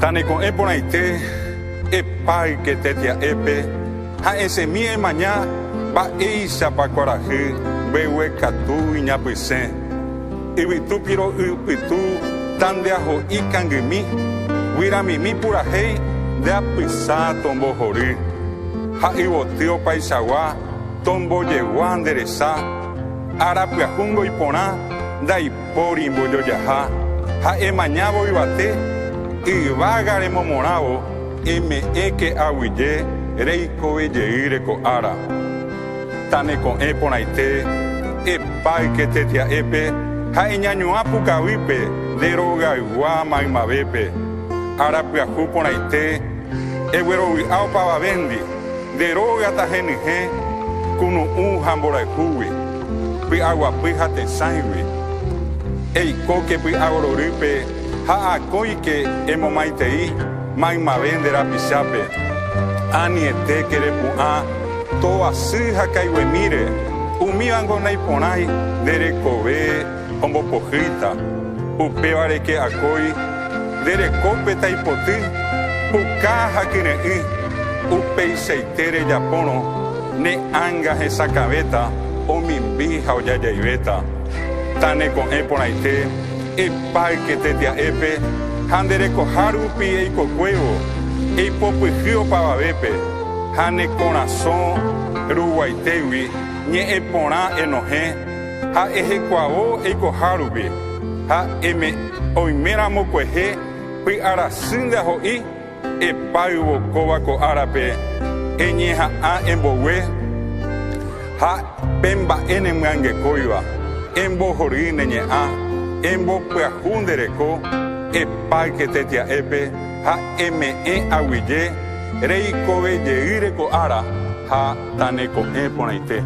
Taneko'ẽ porãite, epáyke tetia'épe ha esẽmi emaña mba'éichapa kuarahy mbeguekatu iñapysẽ. Yvytu piro'y pytu tandeaho'i kangymi, guyramimi purahéi nde apysa tombohory. Ha yvoty opaichagua tombojegua nde resa, ára pyahúngo iporã ndaipóri mbojojaha, ha emañávo yvate, yvága remomorãvo eme'ẽke aguyje reikove jeýre ko ára. Taneko'ẽ porãite, epáyke tetia'épe ha eñañuã pukavýpe nde rogaygua maymavépe. Ára pyahu porãite, eguerovy'a opavavéndi, nde róga tahenyhẽ kunu'ũ ha mborayhúgui, py'aguapy ha tesãigui. Eikóke py'agororýpe ha akóike emomaitei maymave nde rapichápe. Anietéke repu'ã tovasy ha kaiguemíre, umívango naiporãi nde rekove ombopohýita. Upévareke akói nde rekópe taipoty, puka ha kyre'ỹ, upeichaite rejapórõ ne ánga hesakãvéta, omimbi ha ojajaivéta. Taneko'ẽ porãite, epáyke tetia'épe ha nde rekoha rupi eikokuévo, eipopyhy opavavépe ha ne korasõ ruguaitégui ñe'ẽ porã enohẽ ha ehekuavo eikoha rupi, ha eme oiméramo kuehe py'arasy nde aho'i epáyvo kóva ko árape eñeha'ã embogue ha pe mba'e nemyangekóiva, embohory ne ñe'ã, embopyahu nde reko, epáyke tetia'épe ha eme'ẽ aguyje reikove jeýre ko ára ha taneko'ẽ porãite.